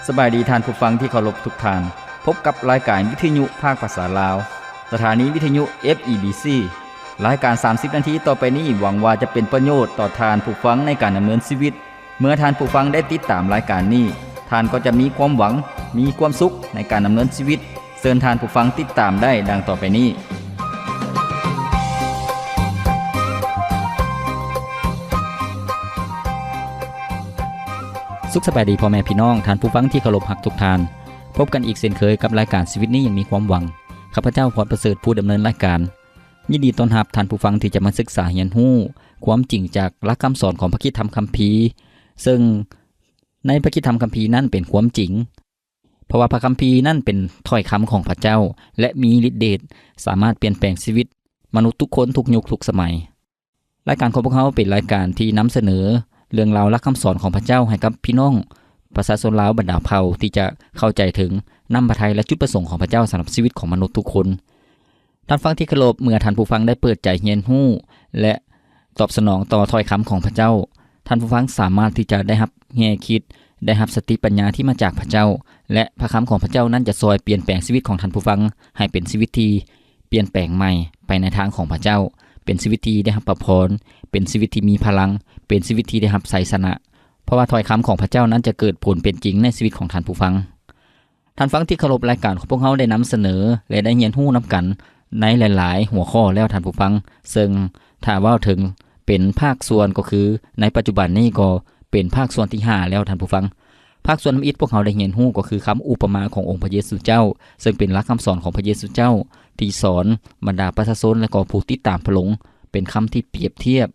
ສະບາຍດີທ່ານຜູ້ຟັງທີ່ເຄົາລົບທຸກທ່ານ. ພົບກັບລາຍການວິທະຍຸພາກພາສາລາວ, ສະຖານີວິທະຍຸ ເອຟ ອີ ບີ ຊີ. ລາຍການສາມສິບນາທີຕໍ່ໄປນີ້ ຫວັງວ່າຈະເປັນປະໂຫຍດຕໍ່ທ່ານຜູ້ຟັງໃນການດຳເນີນຊີວິດ. ເມື່ອທ່ານຜູ້ຟັງໄດ້ຕິດຕາມລາຍການນີ້, ທ່ານກໍຈະມີຄວາມຫວັງ, ມີຄວາມສຸກໃນການດຳເນີນຊີວິດ. ເຊີນທ່ານຜູ້ຟັງຕິດຕາມໄດ້ດັ່ງຕໍ່ໄປນີ້. ສຸກສະບາຍດີພໍ່ແມ່ພີ່ນ້ອງ, ທ່ານຜູ້ຟັງທີ່ເຄົາລົບຮັກທຸກທ່ານ. ພົບກັນອີກເຊັ່ນເຄີຍກັບລາຍການຊີວິດນີ້ຍັງມີຄວາມຫວັງ. ຂ້າພະເຈົ້າ ພອນປະເສີດ ຜູ້ດຳເນີນລາຍການ. ຍິນດີຕ້ອນຮັບທ່ານຜູ້ຟັງທີ່ຈະມາສຶກສາຮຽນຮູ້ຄວາມຈິງຈາກຫຼັກຄຳສອນຂອງພະຄຣິສຕະທຳຄຳພີ, ເຊິ່ງໃນພະຄຣິສຕະທຳຄຳພີນັ້ນເປັນຄວາມຈິງ, ເພາະວ່າພະຄຳພີນັ້ນເປັນຖ້ອຍຄຳຂອງພະເຈົ້າ ແລະ ມີລິດເດດ ສາມາດປ່ຽນແປງຊີວິດມະນຸດທຸກຄົນ ທຸກຍຸກທຸກສະໄໝ. ລາຍການຂອງພວກເຮົາເປັນລາຍການທີ່ນຳສະເໜີເລື່ອງລາວຫຼັກຄຳສອນຂອງພະເຈົ້າໃຫ້ກັບພີ່ນ້ອງປະຊາຊົນລາວບັນດາເຜົ່າ ທີ່ຈະເຂົ້າໃຈເຖິງນ້ຳພະໄທ ແລະ ຈຸດປະສົງຂອງພະເຈົ້າສຳລັບຊີວິດຂອງມະນຸດທຸກຄົນ. ທ່ານຟັງທີ່ເຄົາລົບ, ເມື່ອທ່ານຜູ້ຟັງໄດ້ເປີດໃຈຮຽນຮູ້ ແລະ ຕອບສະໜອງຕໍ່ຖ້ອຍຄຳຂອງພະເຈົ້າ, ທ່ານຜູ້ຟັງສາມາດທີ່ຈະໄດ້ຮັບແງ່ຄິດ, ໄດ້ຮັບສະຕິປັນຍາທີ່ມາຈາກພະເຈົ້າ, ແລະ ພະຄຳຂອງພະເຈົ້ານັ້ນຈະຊ່ອຍປ່ຽນແປງຊີວິດຂອງທ່ານຜູ້ຟັງໃຫ້ເປັນຊີວິດທີ່ປ່ຽນແປງໃໝ່ໄປໃນທາງຂອງພະເຈົ້າ, ເປັນຊີວິດທີ່ໄດ້ຮັບພະພອນ, ເປັນຊີວິດທີ່ມີພະລັງ, ເປັນຊີວິດທີ່ໄດ້ຮັບໄຊຊະນະ, ເພາະວ່າຖ້ອຍຄຳຂອງພະເຈົ້ານັ້ນຈະເກີດຜົນເປັນຈິງໃນຊີວິດຂອງທ່ານຜູ້ຟັງ. ທ່ານຟັງທີ່ເຄົາລົບ, ລາຍການຂອງພວກເຮົາໄດ້ນຳສະເໜີ ແລະ ໄດ້ຮຽນຮູ້ນຳກັນໃນຫຼາຍໆຫົວຂໍ້ແລ້ວທ່ານຜູ້ຟັງ, ເຊິ່ງຖ້າເວົ້າເຖິງເປັນພາກສ່ວນກໍຄືໃນປັດຈຸບັນນີ້ກໍເປັນພາກສ່ວນທີຫ້າແລ້ວທ່ານຜູ້ຟັງ. ພາກສ່ວນທຳອິດພວກເຮົາໄດ້ຮຽນຮູ້ກໍຄືຄຳອຸປະມາຂອງອົງພະເຢຊູເຈົ້າ, ເຊິ່ງເປັນຫຼັກຄຳສອນຂອງພະເຢຊູເຈົ້າທີ່ສອນບັນດາປະຊາຊົນ ແລະ ກໍຜູ້ຕິດຕາມພະອົງ, ເປັນຄຳທີ່ປຽບທຽບ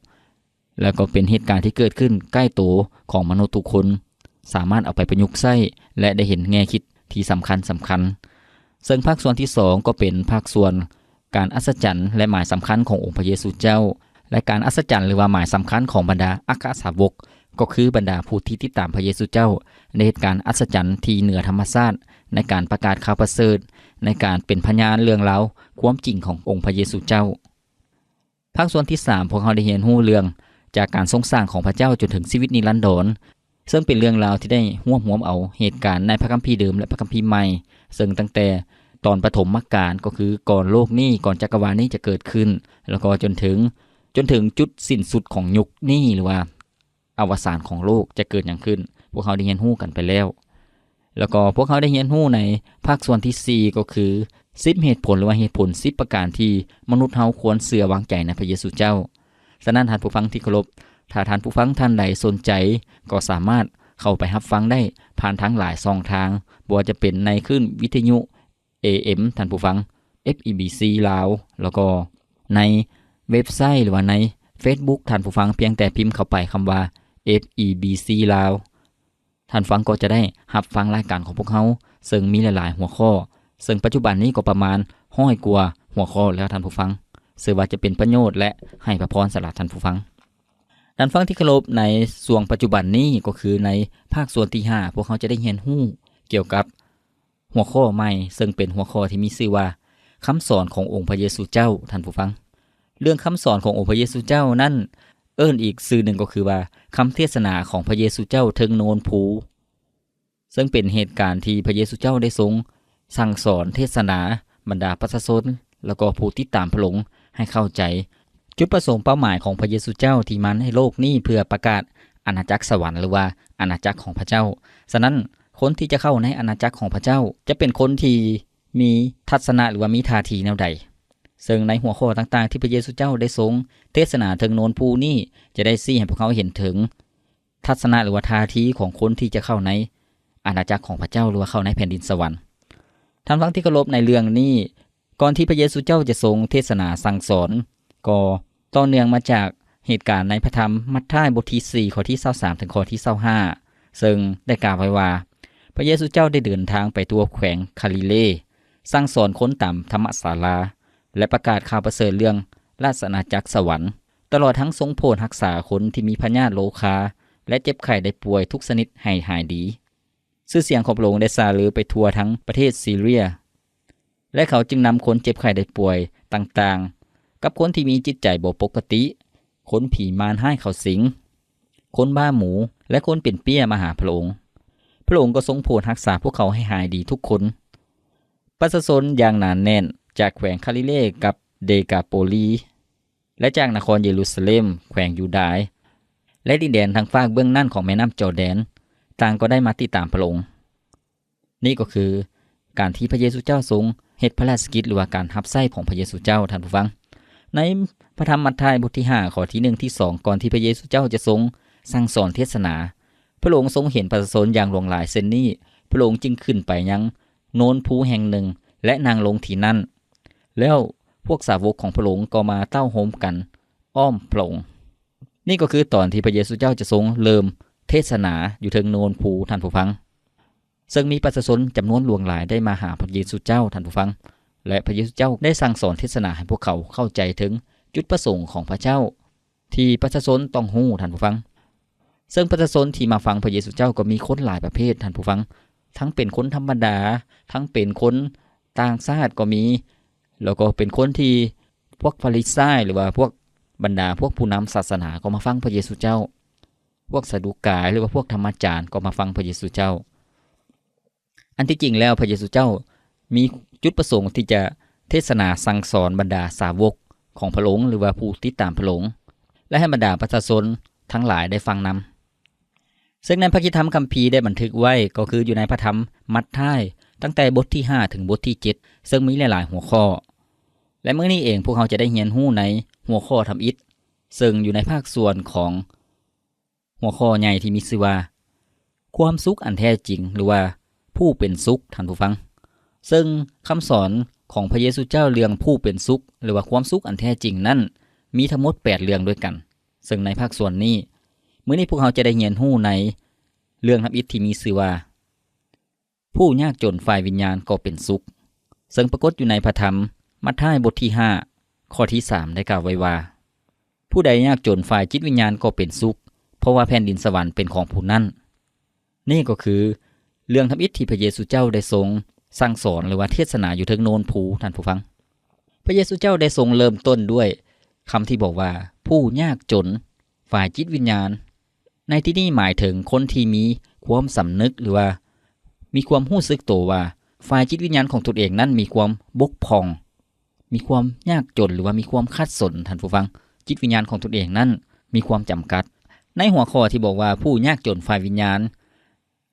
ແລ້ວກໍເປັນເຫດການທີ່ເກີດຂຶ້ນໃກ້ໂຕຂອງມະນຸດທຸກຄົນ, ສາມາດເອົາໄປປະຍຸກໃຊ້ ແລະ ໄດ້ເຫັນແງ່ຄິດທີ່ສຳຄັນ, ສຳຄັນ. ເຊິ່ງພາກສ່ວນທີສອງກໍເປັນພາກສ່ວນການອັດສະຈັນ ແລະ ໝາຍສຳຄັນຂອງອົງພະເຢຊູເຈົ້າ ແລະ ການອັດສະຈັນ ຫຼືວ່າໝາຍສຳຄັນຂອງບັນດາອັກຄະສາວົກ, ກໍຄືບັນດາຜູ້ທີ່ຕິດຕາມພະເຢຊູເຈົ້າ ໄດ້ເຮັດການອັດສະຈັນທີ່ເໜືອທຳມະຊາດ ໃນການປະກາດຂ່າວປະເສີດ, ໃນການເປັນພະຍານເລື່ອງລາວຄວາມຈິງຂອງອົງພະເຢຊູເຈົ້າ. ພາກສ່ວນທີສາມ ພວກເຮົາໄດ້ຮຽນຮູ້ເລື່ອງຈາກການຊົງສ້າງຂອງພະເຈົ້າຈົນເຖິງຊີວິດນິລັນດອນ, ເຊິ່ງເປັນເລື່ອງລາວທີ່ໄດ້ຮວບຮວມເອົາເຫດການໃນພະຄຳພີເດີມ ແລະ ພະຄຳພີໃໝ່, ເຊິ່ງຕັ້ງແຕ່ຕອນປະຖົມມະການ, ກໍຄືກ່ອນໂລກນີ້, ກ່ອນຈັກກະວານນີ້ຈະເກີດຂຶ້ນ, ແລ້ວກໍຈົນເຖິງ, ຈົນເຖິງຈຸດສິ້ນສຸດຂອງຍຸກນີ້ ຫຼືວ່າ ອະວະສານຂອງໂລກຈະເກີດຫຍັງຂຶ້ນ, ພວກເຮົາໄດ້ຮຽນຮູ້ກັນໄປແລ້ວ. ແລ້ວກໍພວກເຮົາໄດ້ຮຽນຮູ້ໃນພາກສ່ວນທີສີ່ ກໍຄື ສິບເຫດຜົນ ຫຼືວ່າເຫດຜົນສິບປະການທີ່ມະນຸດເຮົາຄວນເຊື່ອວາງໃຈໃນພະເຢຊູເຈົ້າ. ສະນັ້ນທ່ານຜູ້ຟັງທີ່ເຄົາລົບ, ຖ້າທ່ານຜູ້ຟັງທ່ານໃດສົນໃຈ ກໍສາມາດເຂົ້າໄປຮັບຟັງໄດ້ຜ່ານທາງຫຼາຍຊ່ອງທາງ, ບໍ່ວ່າຈະເປັນໃນຄື້ນວິທະຍຸ ເອເອັມ ທ່ານຜູ້ຟັງ ເອຟ ອີ ບີ ຊີ ລາວ, ແລ້ວກໍໃນເວັບໄຊ ຫຼືວ່າໃນເຟສບຸກ ທ່ານຜູ້ຟັງພຽງແຕ່ພິມເຂົ້າໄປຄຳວ່າ ເອຟ ອີ ບີ ຊີ ລາວ, ທ່ານຟັງກໍຈະໄດ້ຮັບຟັງລາຍການຂອງພວກເຮົາ, ເຊິ່ງມີຫຼາຍໆຫົວຂໍ້, ເຊິ່ງປັດຈຸບັນນີ້ກໍປະມານຮ້ອຍກວ່າຫົວຂໍ້ແລ້ວທ່ານຜູ້ຟັງ. ເຊື່ອວ່າຈະເປັນປະໂຫຍດ ແລະ ໃຫ້ພະພອນສຳລັບທ່ານຜູ້ຟັງ. ທ່ານຟັງທີ່ເຄົາລົບ, ໃນຊ່ວງປັດຈຸບັນນີ້ ກໍຄືໃນພາກສ່ວນທີຫ້າ ພວກເຮົາຈະໄດ້ຮຽນຮູ້ກ່ຽວກັບ ຫົວຂໍ້ໃໝ່, ເຊິ່ງເປັນຫົວຂໍ້ທີ່ມີຊື່ວ່າ ຄຳສອນຂອງອົງພະເຢຊູເຈົ້າ, ທ່ານຜູ້ຟັງ. ເລື່ອງຄຳສອນຂອງອົງພະເຢຊູເຈົ້ານັ້ນ ເອີ້ນອີກຊື່ໜຶ່ງກໍຄືວ່າ ຄຳເທດສະໜາຂອງພະເຢຊູເຈົ້າເທິງໂນນພູ, ເຊິ່ງເປັນເຫດການທີ່ພະເຢຊູເຈົ້າໄດ້ຊົງສັ່ງສອນເທດສະໜາບັນດາປະຊາຊົນ ແລ້ວກໍຜູ້ຕິດຕາມພະອົງໃຫ້ເຂົ້າໃຈ ຈຸດປະສົງເປົ້າໝາຍຂອງພະເຢຊູເຈົ້າທີ່ມາໃນໂລກນີ້ເພື່ອປະກາດອານາຈັກສະຫວັນ ຫຼືວ່າອານາຈັກຂອງພະເຈົ້າ. ສະນັ້ນ, ຄົນທີ່ຈະເຂົ້າໃນອານາຈັກຂອງພະເຈົ້າ ຈະເປັນຄົນທີ່ມີທັດສະນະ ຫຼືວ່າມີທ່າທີແນວໃດ? ເຊິ່ງໃນຫົວຂໍ້ຕ່າງໆທີ່ພະເຢຊູເຈົ້າໄດ້ຊົງເທດສະໜາເທິງໂນນພູນີ້ ຈະໄດ້ຊີ້ໃຫ້ພວກເຮົາເຫັນເຖິງທັດສະນະ ຫຼືວ່າທ່າທີຂອງຄົນທີ່ຈະເຂົ້າໃນອານາຈັກຂອງພະເຈົ້າ ຫຼືວ່າເຂົ້າໃນແຜ່ນດິນສະຫວັນ. ທ່ານຟັງທີ່ເຄົາລົບ, ໃນເລື່ອງນີ້ ກ່ອນທີ່ພະເຢຊູເຈົ້າຈະຊົງເທດສະໜາສັ່ງສອນ ກໍຕໍ່ເນື່ອງມາຈາກເຫດການໃນພະທຳມັດທາຍບົດທີສີ່ ຂໍ້ທີຊາວສາມ ເຖິງຂໍ້ທີຊາວຫ້າ ເຊິ່ງໄດ້ກ່າວໄວ້ວ່າ ພະເຢຊູເຈົ້າໄດ້ເດີນທາງໄປທົ່ວແຂວງຄາລີເລ, ສັ່ງສອນຄົນຕາມທຳມະສາລາ ແລະ ປະກາດຂ່າວປະເສີດເລື່ອງລາຊະອານາຈັກສະຫວັນ, ຕະຫຼອດທັງຊົງໂຜດຮັກສາຄົນທີ່ມີພະຍາດໂລຄາ ແລະ ເຈັບໄຂ້ໄດ້ປ່ວຍທຸກຊະນິດໃຫ້ຫາຍດີ. ຊື່ສຽງຂອງພະອົງໄດ້ຊ່າລືໄປທົ່ວທັງປະເທດຊີເຣຍ ແລະ ເຂົາຈຶ່ງນຳຄົນເຈັບໄຂ້ໄດ້ປ່ວຍຕ່າງໆ ກັບຄົນທີ່ມີຈິດໃຈບໍ່ປົກກະຕິ, ຄົນຜີມານຮ້າຍເຂົ້າສິງ, ຄົນບ້າໝູ ແລະ ຄົນເປັນເປ້ຍມາຫາພະອົງ. ພະອົງກໍຊົງໂຜດຮັກສາພວກເຂົາໃຫ້ຫາຍດີທຸກຄົນ. ປະຊາຊົນຢ່າງໜາແໜ້ນຈາກແຂວງຄາລິເລກັບເດກາໂປລີ ແລະ ຈາກນະຄອນເຢຣູຊາເລັມ, ແຂວງຢູດາຍ ແລະ ດິນແດນທາງຟາກເບື້ອງນັ້ນຂອງແມ່ນ້ຳຈໍແດນ ຕ່າງກໍໄດ້ມາຕິດຕາມພະອົງ. ນີ້ກໍຄືການທີ່ພະເຢຊູເຈົ້າຊົງເຮັດພະລາຊະກິດ ຫຼືວ່າການຮັບໃຊ້ຂອງພະເຢຊູເຈົ້າ, ທ່ານຜູ້ຟັງ. ໃນພະທຳມັດທາຍບົດທີຫ້າ ຂໍ້ທີໜຶ່ງ ທີສອງ ກ່ອນທີ່ພະເຢຊູເຈົ້າຈະຊົງສັ່ງສອນເທດສະໜາ, ພະອົງຊົງເຫັນປະຊາຊົນຢ່າງຫຼວງຫຼາຍເຊັ່ນນີ້, ພະອົງຈຶ່ງຂຶ້ນໄປຍັງໂນນພູແຫ່ງໜຶ່ງ ແລະ ນັ່ງລົງທີ່ນັ້ນ. ແລ້ວພວກສາວົກຂອງພະອົງກໍມາເຕົ້າໂຮມກັນອ້ອມພະອົງ. ນີ້ກໍຄືຕອນທີ່ພະເຢຊູເຈົ້າຈະຊົງເລີ່ມເທດສະໜາຢູ່ເທິງໂນນພູ, ທ່ານຜູ້ຟັງ. ເຊິ່ງມີປະຊາຊົນຈຳນວນຫຼວງຫຼາຍໄດ້ມາຫາພະເຢຊູເຈົ້າ, ທ່ານຜູ້ຟັງ, ແລະ ພະເຢຊູເຈົ້າໄດ້ສັ່ງສອນເທດສະໜາໃຫ້ພວກເຂົາເຂົ້າໃຈເຖິງຈຸດປະສົງຂອງພະເຈົ້າ ທີ່ປະຊາຊົນຕ້ອງຮູ້, ທ່ານຜູ້ຟັງ. ເຊິ່ງປະຊາຊົນທີ່ມາຟັງພະເຢຊູເຈົ້າກໍມີຄົນຫຼາຍປະເພດ, ທ່ານຜູ້ຟັງ, ທັງເປັນຄົນທຳມະດາ, ທັງເປັນຄົນຕ່າງຊາດກໍມີ, ແລ້ວກໍເປັນຄົນທີ່ພວກຟາຣິຊາຍ ຫຼືວ່າພວກບັນດາພວກຜູ້ນຳສາສະໜາກໍມາຟັງພະເຢຊູເຈົ້າ. ພວກສະດູກາຍ ຫຼືວ່າພວກທຳມະຈານກໍມາຟັງພະເຢຊູເຈົ້າ. ອັນທີ່ຈິງແລ້ວ ພະເຢຊູເຈົ້າມີຈຸດປະສົງທີ່ຈະເທດສະໜາສັ່ງສອນບັນດາສາວົກຂອງພະອົງ ຫຼືວ່າຜູ້ຕິດຕາມພະອົງ ແລະ ໃຫ້ບັນດາປະຊາຊົນທັງຫຼາຍໄດ້ຟັງນຳ. ເຊິ່ງໃນພະຄຣິສຕະທຳຄຳພີໄດ້ບັນທຶກໄວ້ ກໍຄືຢູ່ໃນພະທຳມັດທາຍ ຕັ້ງແຕ່ບົດທີຫ້າເຖິງບົດທີເຈັດ ເຊິ່ງມີຫຼາຍໆຫົວຂໍ້. ແລະ ມື້ນີ້ເອງພວກເຮົາຈະໄດ້ຮຽນຮູ້ໃນຫົວຂໍ້ທຳອິດ ເຊິ່ງຢູ່ໃນພາກສ່ວນຂອງ ຫົວຂໍ້ໃຫຍ່ທີ່ມີຊື່ວ່າ ຄວາມສຸກອັນແທ້ຈິງ ຫຼືວ່າ ຜູ້ເປັນສຸກ, ທ່ານຜູ້ຟັງ. ເຊິ່ງຄຳສອນຂອງພະເຢຊູເຈົ້າເລື່ອງຜູ້ເປັນສຸກ ຫຼືວ່າຄວາມສຸກອັນແທ້ຈິງນັ້ນ ມີທັງໝົດແປດເລື່ອງດ້ວຍກັນ. ເຊິ່ງໃນພາກສ່ວນນີ້, ມື້ນີ້ພວກເຮົາຈະໄດ້ຮຽນຮູ້ໃນເລື່ອງທຳອິດທີ່ມີຊື່ວ່າ ຜູ້ຍາກຈົນຝ່າຍວິນຍານກໍເປັນສຸກ, ເຊິ່ງປາກົດຢູ່ໃນພະທຳມັດທາຍບົດທີຫ້າ ຂໍ້ທີສາມ ໄດ້ກ່າວໄວ້ວ່າ, ຜູ້ໃດຍາກຈົນຝ່າຍຈິດວິນຍານກໍເປັນສຸກ, ເພາະວ່າແຜ່ນດິນສະຫວັນເປັນຂອງຜູ້ນັ້ນ. ນີ້ກໍຄືເລື່ອງທຳອິດທີ່ພະເຢຊູເຈົ້າໄດ້ຊົງສັ່ງສອນ ຫຼືວ່າເທດສະໜາຢູ່ເທິງໂນນພູ, ທ່ານຜູ້ຟັງ. ພະເຢຊູເຈົ້າໄດ້ຊົງເລີ່ມຕົ້ນດ້ວຍຄຳທີ່ບອກວ່າ ຜູ້ຍາກຈົນຝ່າຍຈິດວິນຍານ. ໃນທີ່ນີ້ໝາຍເຖິງຄົນທີ່ມີຄວາມສຳນຶກ ຫຼືວ່າມີຄວາມຮູ້ສຶກໂຕວ່າ ຝ່າຍຈິດວິນຍານຂອງຕົນເອງນັ້ນມີຄວາມບົກຜ່ອງ, ມີຄວາມຍາກຈົນ ຫຼືວ່າມີຄວາມຂັດສົນ, ທ່ານຜູ້ຟັງ, ຈິດວິນຍານຂອງຕົນເອງນັ້ນມີຄວາມຈຳກັດ. ໃນຫົວຂໍ້ທີ່ບອກວ່າ ຜູ້ຍາກຈົນຝ່າຍວິນຍານ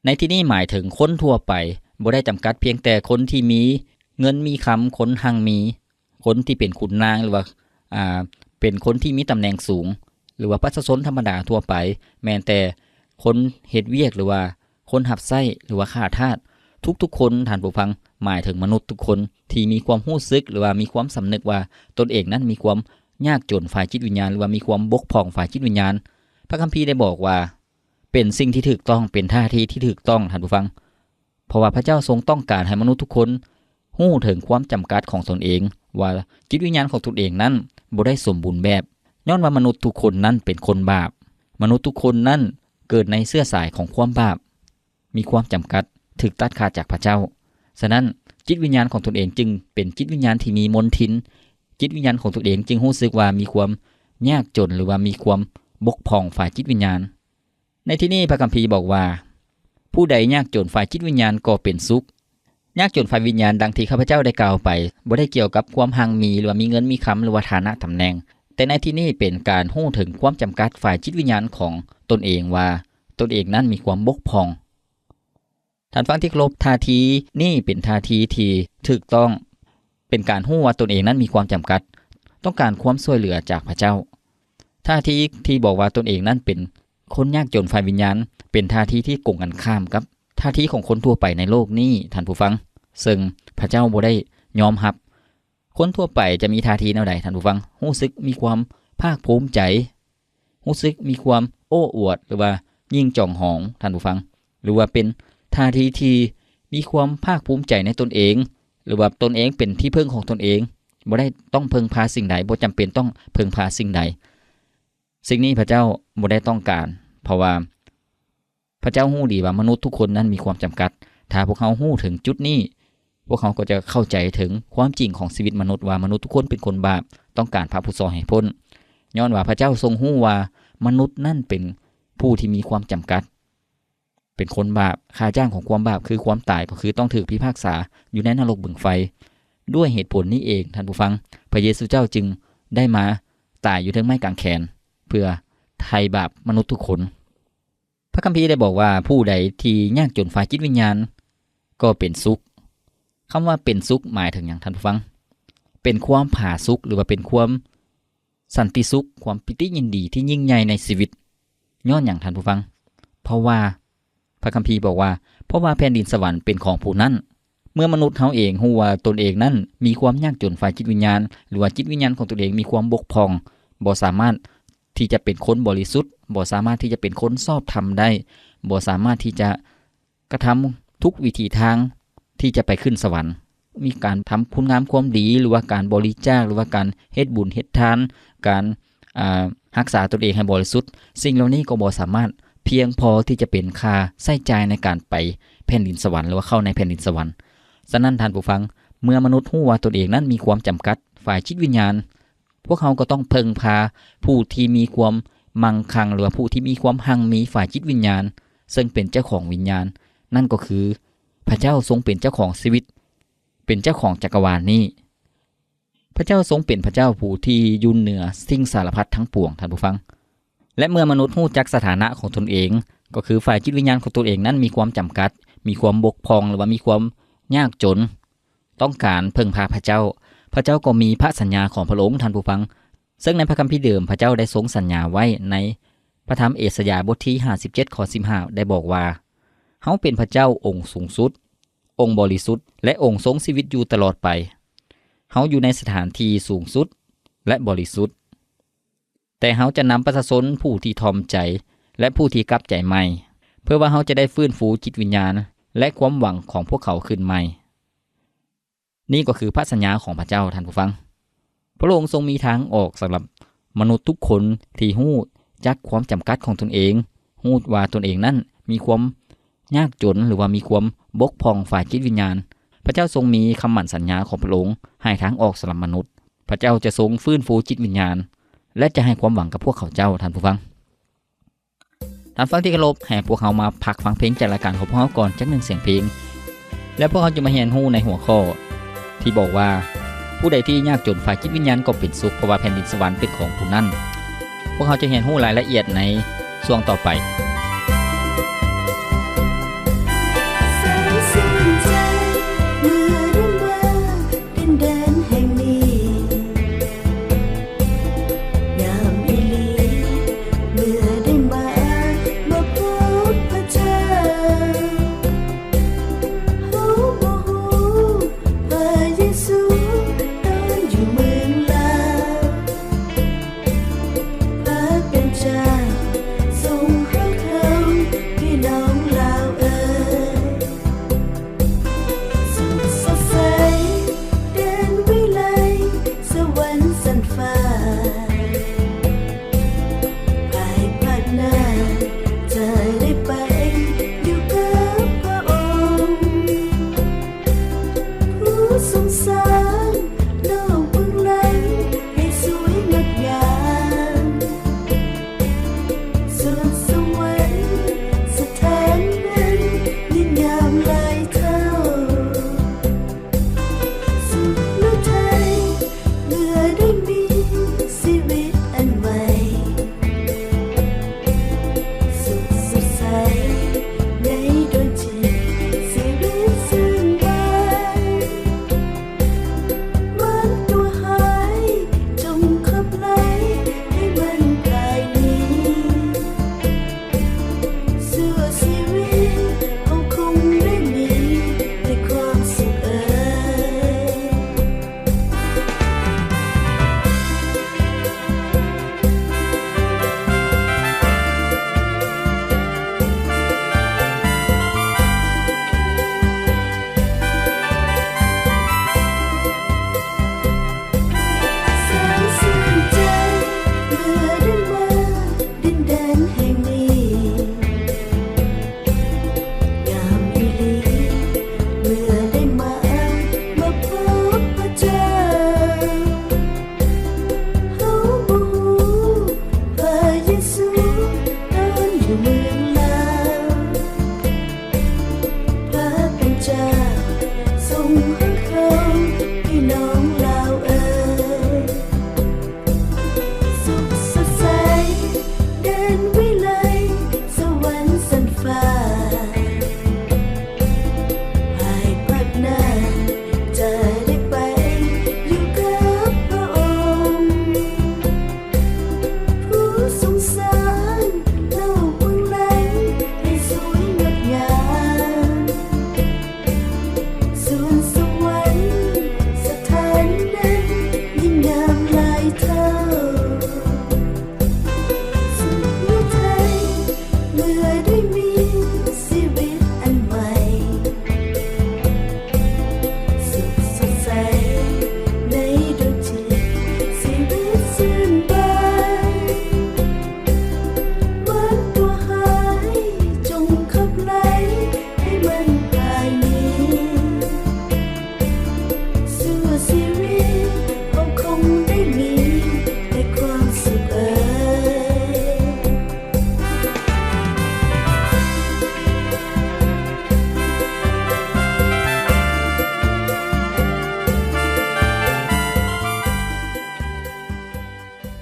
ໃນທີ່ນີ້ໝາຍເຖິງຄົນທົ່ວໄປ, ບໍ່ໄດ້ຈຳກັດພຽງແຕ່ຄົນທີ່ມີເງິນມີຄຳ, ຄົນຮັ່ງມີ, ຄົນທີ່ເປັນຂຸນນາງ ຫຼືວ່າ ອ່າ ເປັນຄົນທີ່ມີຕຳແໜ່ງສູງ ຫຼືວ່າປະຊາຊົນທຳມະດາທົ່ວໄປ, ແມ່ນແຕ່ຄົນເຮັດວຽກ ຫຼືວ່າຄົນຮັບໃຊ້ ຫຼືວ່າຂ້າທາດ, ທຸກໆຄົນ, ທ່ານຜູ້ຟັງ, ໝາຍເຖິງມະນຸດທຸກຄົນທີ່ມີຄວາມຮູ້ສຶກ ຫຼືວ່າມີຄວາມສຳນຶກວ່າຕົນເອງນັ້ນມີຄວາມຍາກຈົນຝ່າຍຈິດວິນຍານ ຫຼືວ່າມີຄວາມບົກຜ່ອງຝ່າຍຈິດວິນຍານ. ພະຄຳພີໄດ້ບອກວ່າ ເປັນສິ່ງທີ່ຖືກຕ້ອງ, ເປັນທ່າທີທີ່ຖືກຕ້ອງ, ທ່ານຜູ້ຟັງ. ເພາະວ່າພະເຈົ້າຊົງຕ້ອງການໃຫ້ມະນຸດທຸກຄົນຮູ້ເຖິງຄວາມຈຳກັດຂອງຕົນເອງ, ວ່າຈິດວິນຍານຂອງຕົນເອງນັ້ນບໍ່ໄດ້ສົມບູນແບບ, ຍ້ອນວ່າມະນຸດທຸກຄົນນັ້ນເປັນຄົນບາບ. ມະນຸດທຸກຄົນນັ້ນເກີດໃນເຊື້ອສາຍຂອງຄວາມບາບ, ມີຄວາມຈຳກັດ, ຖືກຕັດຂາດຈາກພະເຈົ້າ. ສະນັ້ນ, ຈິດວິນຍານຂອງຕົນເອງຈຶ່ງເປັນຈິດວິນຍານທີ່ມີມົນທິນ, ຈິດວິນຍານຂອງຕົນເອງຈຶ່ງຮູ້ສຶກວ່າມີຄວາມຍາກຈົນ ຫຼືວ່າມີຄວາມບົກຜ່ອງຝ່າຍຈິດວິນຍານ. ໃນທີ່ນີ້ພະຄຳພີບອກວ່າ, ຜູ້ໃດຍາກຈົນຝ່າຍຈິດວິນຍານກໍເປັນສຸກ. ຍາກຈົນຝ່າຍວິນຍານດັ່ງທີ່ຂ້າພະເຈົ້າໄດ້ກ່າວໄປ ບໍ່ໄດ້ກ່ຽວກັບຄວາມຮັ່ງມີ ຫຼືວ່າມີເງິນມີຄຳ ຫຼືວ່າຖານະຕຳແໜ່ງ, ແຕ່ໃນທີ່ນີ້ເປັນການຮູ້ເຖິງຄວາມຈຳກັດຝ່າຍຈິດວິນຍານຂອງຕົນເອງວ່າ ຕົນເອງນັ້ນມີຄວາມບົກຜ່ອງ. ທ່ານຟັງທີ່ເຄົາລົບ, ທ່າທີນີ້ເປັນທ່າທີທີ່ຖືກຕ້ອງ, ເປັນການຮູ້ວ່າຕົນເອງນັ້ນມີຄວາມຈຳກັດ, ຕ້ອງການຄວາມຊ່ວຍເຫຼືອຈາກພະເຈົ້າ. ທ່າທີທີ່ບອກວ່າຕົນເອງນັ້ນເປັນຄົນຍາກຈົນຝ່າຍວິນຍານ ເປັນທ່າທີທີ່ກົງກັນຂ້າມກັບທ່າທີຂອງຄົນທົ່ວໄປໃນໂລກນີ້, ທ່ານຜູ້ຟັງ, ເຊິ່ງພະເຈົ້າບໍ່ໄດ້ຍອມຮັບ. ຄົນທົ່ວໄປຈະມີທ່າທີແນວໃດ, ທ່ານຜູ້ຟັງ? ຮູ້ສຶກມີຄວາມພາກພູມໃຈ, ຮູ້ສຶກມີຄວາມໂອ້ອວດ ຫຼືວ່າຍິ່ງຈອງຫອງ, ທ່ານຜູ້ຟັງ, ຫຼືວ່າເປັນທ່າທີທີ່ມີຄວາມພາກພູມໃຈໃນຕົນເອງ, ຫຼືວ່າຕົນເອງເປັນທີ່ເພິ່ງຂອງຕົນເອງ, ບໍ່ໄດ້ຕ້ອງເພິ່ງພາສິ່ງໃດ, ບໍ່ຈຳເປັນຕ້ອງເພິ່ງພາສິ່ງໃດ. ສິ່ງນີ້ພະເຈົ້າບໍ່ໄດ້ຕ້ອງການ, ເພາະວ່າ ພະເຈົ້າຮູ້ດີວ່າມະນຸດທຸກຄົນນັ້ນມີຄວາມຈຳກັດ. ຖ້າພວກເຮົາຮູ້ເຖິງຈຸດນີ້, ພວກເຮົາກໍຈະເຂົ້າໃຈເຖິງຄວາມຈິງຂອງຊີວິດມະນຸດ, ວ່າມະນຸດທຸກຄົນເປັນຄົນບາບ, ຕ້ອງການພະຜູ້ຊ່ອຍໃຫ້ພົ້ນ. ຍ້ອນວ່າພະເຈົ້າຊົງຮູ້ວ່າມະນຸດນັ້ນເປັນຜູ້ທີ່ມີຄວາມຈຳກັດ. ປັນຄົນບາບ, ຄ່າຈ້າງຂອງຄວາມບາບຄືຄວາມຕາຍ, ກໍຄືຕ້ອງຖືກພິພາກສາຢູ່ໃນນະລົກບຶງໄຟ. ດ້ວຍເຫດຜົນນີ້ເອງ, ທ່ານຜູ້ຟັງ, ພະເຢຊູເຈົ້າຈຶ່ງໄດ້ມາຕາຍຢູ່ເທິງໄມ້ກາງແຂນ ເພື່ອໄຖ່ບາບມະນຸດທຸກຄົນ. ພະຄຳພີໄດ້ບອກວ່າ ຜູ້ໃດທີ່ຍາກຈົນຝ່າຍຈິດວິນຍານກໍເປັນສຸກ. ຄຳວ່າເປັນສຸກໝາຍເຖິງຫຍັງ, ທ່ານຜູ້ຟັງ? ເປັນຄວາມຜາສຸກ ຫຼືວ່າເປັນຄວາມສັນຕິສຸກ, ຄວາມປີຕິຍິນດີທີ່ຍິ່ງໃຫຍ່ໃນຊີວິດ. ຍ້ອນຫຍັງ, ທ່ານຜູ້ຟັງ? ເພາະວ່າພະຄຳພີບອກວ່າ ເພາະວ່າແຜ່ນດິນສະຫວັນເປັນຂອງຜູ້ນັ້ນ. ເມື່ອມະນຸດເຮົາເອງຮູ້ວ່າຕົນເອງນັ້ນມີຄວາມຍາກຈົນຝ່າຍຈິດວິນຍານ ຫຼືວ່າຈິດວິນຍານຂອງຕົນເອງມີຄວາມບົກຜ່ອງ, ບໍ່ສາມາດທີ່ຈະເປັນຄົນບໍລິສຸດ, ບໍ່ສາມາດທີ່ຈະເປັນຄົນຊອບທຳໄດ້, ບໍ່ສາມາດທີ່ຈະກະທຳທຸກວິທີທາງທີ່ຈະໄປຂຶ້ນສະຫວັນ, ມີການທຳຄຸນງາມຄວາມດີ ຫຼືວ່າການບໍລິຈາກ ຫຼືວ່າການເຮັດບຸນເຮັດທານ, ການ ອາ ຮັກສາຕົນເອງໃຫ້ບໍລິສຸດ, ສິ່ງເຫຼົ່ານີ້ກໍບໍ່ສາມາດພຽງພໍທີ່ຈະເປັນຄ່າໃຊ້ຈ່າຍໃນການໄປແຜ່ນດິນສະຫວັນ ຫຼືວ່າເຂົ້າໃນແຜ່ນດິນສະຫວັນ. ສະນັ້ນທ່ານຜູ້ຟັງ, ເມື່ອມະນຸດຮູ້ວ່າຕົນເອງນັ້ນມີຄວາມຈຳກັດຝ່າຍຈິດວິນຍານ, ພວກເຮົາກໍຕ້ອງເພິ່ງພາຜູ້ທີ່ມີຄວາມມັ່ງຄັ່ງ ຫຼືວ່າຜູ້ທີ່ມີຄວາມຮັ່ງມີຝ່າຍຈິດວິນຍານ, ເຊິ່ງເປັນເຈົ້າຂອງວິນຍານ, ນັ້ນກໍຄືພະເຈົ້າຊົງເປັນເຈົ້າຂອງຊີວິດ, ເປັນເຈົ້າຂອງຈັກກະວານນີ້. ພະເຈົ້າຊົງເປັນພະເຈົ້າຜູ້ທີ່ຢູ່ເໜືອສິ່ງສາລະພັດທັງປວງ, ທ່ານຜູ້ຟັງ. ແລະ ເມື່ອມະນຸດຮູ້ຈັກສະຖານະຂອງຕົນເອງ, ກໍຄືຝ່າຍຈິດວິນຍານຂອງຕົນເອງນັ້ນມີຄວາມຈຳກັດ, ມີຄວາມບົກຜ່ອງ ຫຼືວ່າມີຄວາມຍາກຈົນ, ຕ້ອງການເພິ່ງພາພະເຈົ້າ, ພະເຈົ້າກໍມີພະສັນຍາຂອງພະອົງ, ທ່ານຜູ້ຟັງ. ເຊິ່ງໃນພະຄຳພີເດີມ, ພະເຈົ້າໄດ້ຊົງສັນຍາໄວ້ໃນພະທຳເອສາຍາບົດທີຫ້າສິບເຈັດ ຂໍ້ສິບຫ້າ ໄດ້ບອກວ່າ, ເຮົາເປັນພະເຈົ້າອົງສູງສຸດ, ອົງບໍລິສຸດ ແລະ ອົງຊົງຊີວິດຢູ່ຕະຫຼອດໄປ. ເຮົາຢູ່ໃນສະຖານທີ່ສູງສຸດ ແລະ ບໍລິສຸດ. ແຕ່ເຮົາຈະນຳປະຊາຊົນຜູ້ທີ່ຖ່ອມໃຈ ແລະ ຜູ້ທີ່ກັບໃຈໃໝ່, ເພື່ອວ່າເຮົາຈະໄດ້ຟື້ນຟູຈິດວິນຍານ ແລະ ຄວາມຫວັງຂອງພວກເຂົາຄືນໃໝ່. ນີ້ກໍຄືພະສັນຍາຂອງພະເຈົ້າ, ທ່ານຜູ້ຟັງ. ພະອົງຊົງມີທາງອອກສຳລັບມະນຸດທຸກຄົນທີ່ຮູ້ຈັກຄວາມຈຳກັດຂອງຕົນເອງ, ຮູ້ວ່າຕົນເອງນັ້ນມີຄວາມຍາກຈົນ ຫຼືວ່າມີຄວາມບົກຜ່ອງຝ່າຍຈິດວິນຍານ. ພະເຈົ້າຊົງມີຄຳໝັ້ນສັນຍາຂອງພະອົງໃຫ້ທາງອອກສຳລັບມະນຸດ. ພະເຈົ້າຈະຊົງຟື້ນຟູຈິດວິນຍານ ແລະ ຈະໃຫ້ຄວາມຫວັງກັບພວກເຂົາເຈົ້າ, ທ່ານຜູ້ຟັງ. ທ່ານຜູ້ຟັງທີ່ເຄົາລົບ, ໃຫ້ພວກເຮົາມາພັກຟັງເພງຈາກລາຍການຂອງພວກເຮົາກ່ອນຈັກໜຶ່ງສຽງເພງ, ແລ້ວພວກເຮົາຈະມາຮຽນຮູ້ໃນຫົວຂໍ້ທີ່ບອກວ່າ, ຜູ້ໃດທີ່ຍາກຈົນຝ່າຍຈິດວິນຍານກໍເປັນສຸກ, ເພາະວ່າແຜ່ນດິນສະຫວັນເປັນຂອງຜູ້ນັ້ນ. ພວກເຮົາຈະຮຽນຮູ້ລາຍລະອຽດໃນຊ່ວງຕໍ່ໄປ. ແສນຊື່ນໃຈເມື່ອໄດ້ມາດິນແດນແຫ່ງນີ້, ງາມອີ່ຫຼີເມື່ອໄດ້ມາ ມາພົບພະເຈົ້າ. ເຮົາບໍ່ຮູ້ພະເຢຊູຕອນຢູ່ເມືອງລາວ, ພະເປັນເຈົ້າຊົງເຮົາເຂ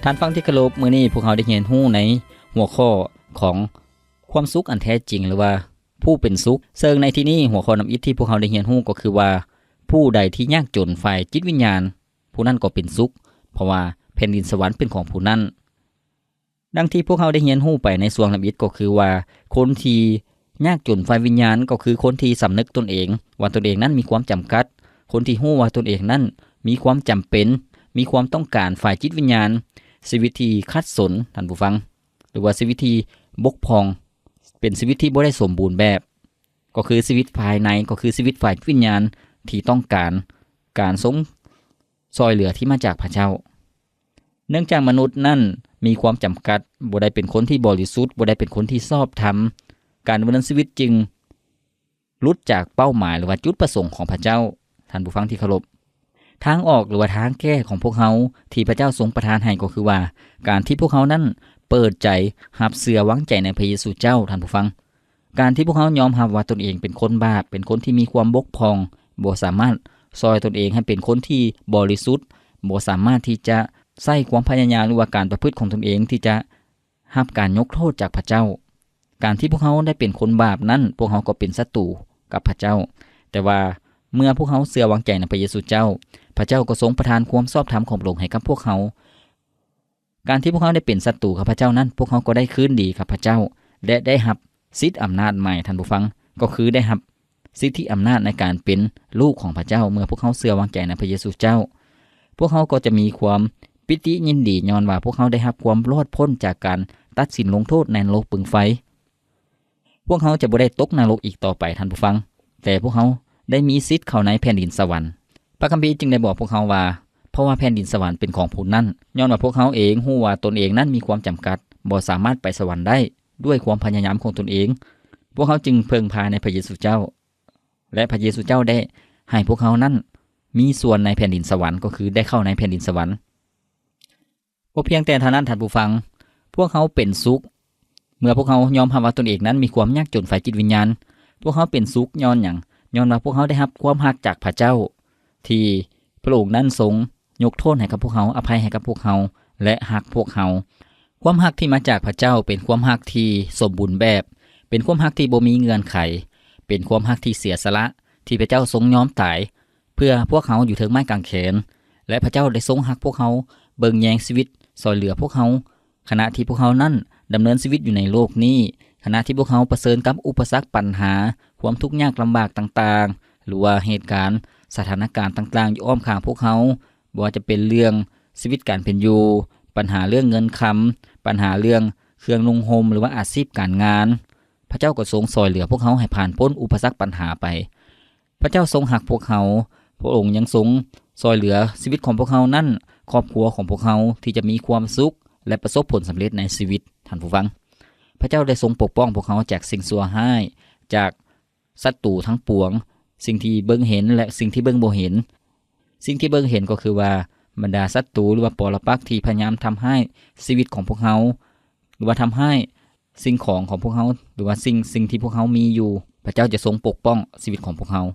ທ່ານຜູ້ຟັງທີ່ເຄົາລົບ, ມື້ນີ້ພວກເຮົາໄດ້ຮຽນຮູ້ໃນຫົວຂໍ້ຂອງຄວາມສຸກອັນແທ້ຈິງ ຫຼືວ່າຜູ້ເປັນສຸກ. ເຊິ່ງໃນທີ່ນີ້ ຫົວຂໍ້ທຳອິດທີ່ພວກເຮົາໄດ້ຮຽນຮູ້ກໍຄືວ່າ ຜູ້ໃດທີ່ຍາກຈົນຝ່າຍຈິດວິນຍານ ຜູ້ນັ້ນກໍເປັນສຸກ, ເພາະວ່າແຜ່ນດິນສະຫວັນເປັນຂອງຜູ້ນັ້ນ. ດັ່ງທີ່ພວກເຮົາໄດ້ຮຽນຮູ້ໄປໃນຊ່ວງທຳອິດກໍຄືວ່າ ຄົນທີ່ຍາກຈົນຝ່າຍວິນຍານກໍຄືຄົນທີ່ສຳນຶກຕົນເອງວ່າຕົນເອງນັ້ນມີຄວາມຈຳກັດ, ຄົນທີ່ຮູ້ວ່າຕົນເອງນັ້ນມີຄວາມຈຳເປັນ, ມີຄວາມຕ້ອງການຝ່າຍຈິດວິນຍານ, ຊີວິດທີ່ຂັດສົນ, ທ່ານຜູ້ຟັງ, ຫຼືວ່າຊີວິດທີ່ບົກຜ່ອງ, ເປັນຊີວິດທີ່ບໍ່ໄດ້ສົມບູນແບບ, ກໍຄືຊີວິດພາຍໃນ, ກໍຄືຊີວິດຝ່າຍວິນຍານທີ່ຕ້ອງການການຊົງ ຊ່ອຍເຫຼືອທີ່ມາຈາກພະເຈົ້າ. ເນື່ອງຈາກມະນຸດນັ້ນມີຄວາມຈຳກັດ, ບໍ່ໄດ້ເປັນຄົນທີ່ບໍລິສຸດ, ບໍ່ໄດ້ເປັນຄົນທີ່ຊອບທຳ, ການດຳເນີນຊີວິດຈຶ່ງຫຼຸດຈາກເປົ້າໝາຍ ຫຼືວ່າຈຸດປະສົງຂອງພະເຈົ້າ. ທ່ານຜູ້ຟັງທີ່ເຄົາລົບ, ທາງອອກ ຫຼືວ່າທາງແກ້ຂອງພວກເຮົາທີ່ພະເຈົ້າຊົງປະທານໃຫ້ກໍຄືວ່າ ການທີ່ພວກເຮົານັ້ນເປີດໃຈຮັບເຊື່ອວາງໃຈໃນພະເຢຊູເຈົ້າ. ທ່ານຜູ້ຟັງ, ການທີ່ພວກເຮົາຍອມຮັບວ່າຕົນເອງເປັນຄົນບາບ, ເປັນຄົນທີ່ມີຄວາມບົກຜ່ອງ, ບໍ່ສາມາດຊ່ອຍຕົນເອງໃຫ້ເປັນຄົນທີ່ບໍລິສຸດ, ບໍ່ສາມາດທີ່ຈະໃຊ້ຄວາມພະຍາຍາມ ຫຼືວ່າການປະພຶດຂອງຕົນເອງທີ່ຈະຮັບການຍົກໂທດຈາກພະເຈົ້າ. ການທີ່ພວກເຮົາໄດ້ເປັນຄົນບາບນັ້ນ, ພວກເຮົາກໍເປັນສັດຕູກັບພະເຈົ້າ. ແຕ່ວ່າເມື່ອພວກເຮົາເຊື່ອວາງໃຈໃນພະເຢຊູເຈົ້າ, ພະເຈົ້າກໍຊົງປະທານຄວາມຊອບທຳຂອງພະອົງໃຫ້ກັບພວກເຮົາ. ການທີ່ພວກເຮົາໄດ້ເປັນສັດຕູກັບພະເຈົ້ານັ້ນ, ພວກເຮົາກໍໄດ້ຄືນດີກັບພະເຈົ້າ ແລະ ໄດ້ຮັບສິດອຳນາດໃໝ່, ທ່ານຜູ້ຟັງ, ກໍຄືໄດ້ຮັບສິດທິອຳນາດໃນການເປັນລູກຂອງພະເຈົ້າ. ເມື່ອພວກເຮົາເຊື່ອວາງໃຈໃນພະເຢຊູເຈົ້າ, ພວກເຮົາກໍຈະມີຄວາມປີຕິຍິນດີ ຍ້ອນວ່າພວກເຮົາໄດ້ຮັບຄວາມລອດພົ້ນຈາກການຕັດສິນລົງໂທດໃນນະລົກເບິ່ງໄຟ. ພວກເຮົາຈະບໍ່ໄດ້ຕົກນະລົກອີກຕໍ່ໄປ, ທ່ານຜູ້ຟັງ, ແຕ່ພວກເຮົາໄດ້ມີສິດເຂົ້າໃນແຜ່ນດິນສະຫວັນ. ພະຄຳພີຈຶ່ງໄດ້ບອກພວກເຮົາວ່າ, ເພາະວ່າແຜ່ນດິນສະຫວັນເປັນຂອງຜູ້ນັ້ນ, ຍ້ອນວ່າພວກເຮົາເອງຮູ້ວ່າຕົນເອງນັ້ນມີຄວາມຈຳກັດ, ບໍ່ສາມາດໄປສະຫວັນໄດ້ດ້ວຍຄວາມພະຍາຍາມຂອງຕົນເອງ. ພວກເຮົາຈຶ່ງເພິ່ງພາໃນພະເຢຊູເຈົ້າ, ແລະ ພະເຢຊູເຈົ້າໄດ້ໃຫ້ພວກເຮົານັ້ນມີສ່ວນໃນແຜ່ນດິນສະຫວັນ, ກໍຄືໄດ້ເຂົ້າໃນແຜ່ນດິນສະຫວັນ. ບໍ່ພຽງແຕ່ເທົ່ານັ້ນ, ທ່ານຜູ້ຟັງ, ພວກເຮົາເປັນສຸກ ເມື່ອພວກເຮົາຍອມຮັບວ່າຕົນເອງນັ້ນມີຄວາມຍາກຈົນຝ່າຍຈິດວິນຍານ. ພວກເຮົາເປັນສຸກຍ້ອນຫຍັງ? ຍ້ອນວ່າພວກເຮົາໄດ້ຮັບຄວາມຮັກຈາກພະເຈົ້າ ທີ່ພະອົງນັ້ນຊົງຍົກໂທດໃຫ້ກັບພວກເຮົາ, ອະໄພໃຫ້ກັບພວກເຮົາ ແລະ ຮັກພວກເຮົາ. ຄວາມຮັກທີ່ມາຈາກພະເຈົ້າເປັນຄວາມຮັກທີ່ສົມບູນແບບ, ເປັນຄວາມຮັກທີ່ບໍ່ມີເງື່ອນໄຂ, ເປັນຄວາມຮັກທີ່ເສຍສະຫຼະ, ທີ່ພະເຈົ້າຊົງຍອມຕາຍ ເພື່ອພວກເຮົາຢູ່ເທິງໄມ້ກາງແຂນ ແລະ ພະເຈົ້າໄດ້ຊົງຮັກພວກເຮົາ, ເບິ່ງແຍງຊີວິດ, ຊ່ອຍເຫຼືອພວກເຮົາ ຂະນະທີ່ພວກເຮົານັ້ນດຳເນີນຊີວິດຢູ່ໃນໂລກນີ້, ຂະນະທີ່ພວກເຮົາປະເຊີນກັບອຸປະສັກ, ບັນຫາ, ຄວາມທຸກຍາກລຳບາກຕ່າງໆ ຫຼືວ່າເຫດການ, ສະຖານະການຕ່າງໆຢູ່ອ້ອມຂ້າງພວກເຮົາ, ບໍ່ວ່າຈະເປັນເລື່ອງຊີວິດການເປັນຢູ່, ບັນຫາເລື່ອງເງິນຄຳ, ບັນຫາເລື່ອງເຄື່ອງນຸ່ງຫົ່ມ ຫຼືວ່າອາຊີບການງານ, ພະເຈົ້າກໍຊົງຊ່ອຍເຫຼືອພວກເຮົາໃຫ້ຜ່ານພົ້ນອຸປະສັກບັນຫາໄປ. ພະເຈົ້າຊົງຮັກພວກເຮົາ, ພະອົງຍັງຊົງຊ່ອຍເຫຼືອຊີວິດຂອງພວກເຮົານັ້ນ, ຄອບຄົວຂອງພວກເຮົາທີ່ຈະມີຄວາມສຸກ ແລະ ປະສົບຜົນສຳເລັດໃນຊີວິດ. ທ່ານຜູ້ຟັງ, ພະເຈົ້າໄດ້ຊົງປົກປ້ອງພວກເຮົາຈາກສິ່ງຊົ່ວຮ້າຍ, ຈາກສັດຕູທັງປວງ, ສິ່ງທີ່ເບິ່ງເຫັນ ແລະ ສິ່ງທີ່ເບິ່ງບໍ່ເຫັນ. ສິ່ງທີ່ເບິ່ງເຫັນກໍຄືວ່າ ບັນດາສັດຕູ ຫຼືວ່າປໍລະປັກທີ່ພະຍາຍາມທຳຮ້າຍຊີວິດຂອງພວກເຮົາ ຫຼືວ່າທຳຮ້າຍສິ່ງຂອງຂອງພວກເຮົາ ຫຼືວ່າສິ່ງ ສິ່ງທີ່ພວກເຮົາມີຢູ່, ພະເຈົ້າຈະຊົງປົກປ້ອງຊີວິດຂອງພວກເຮົາ.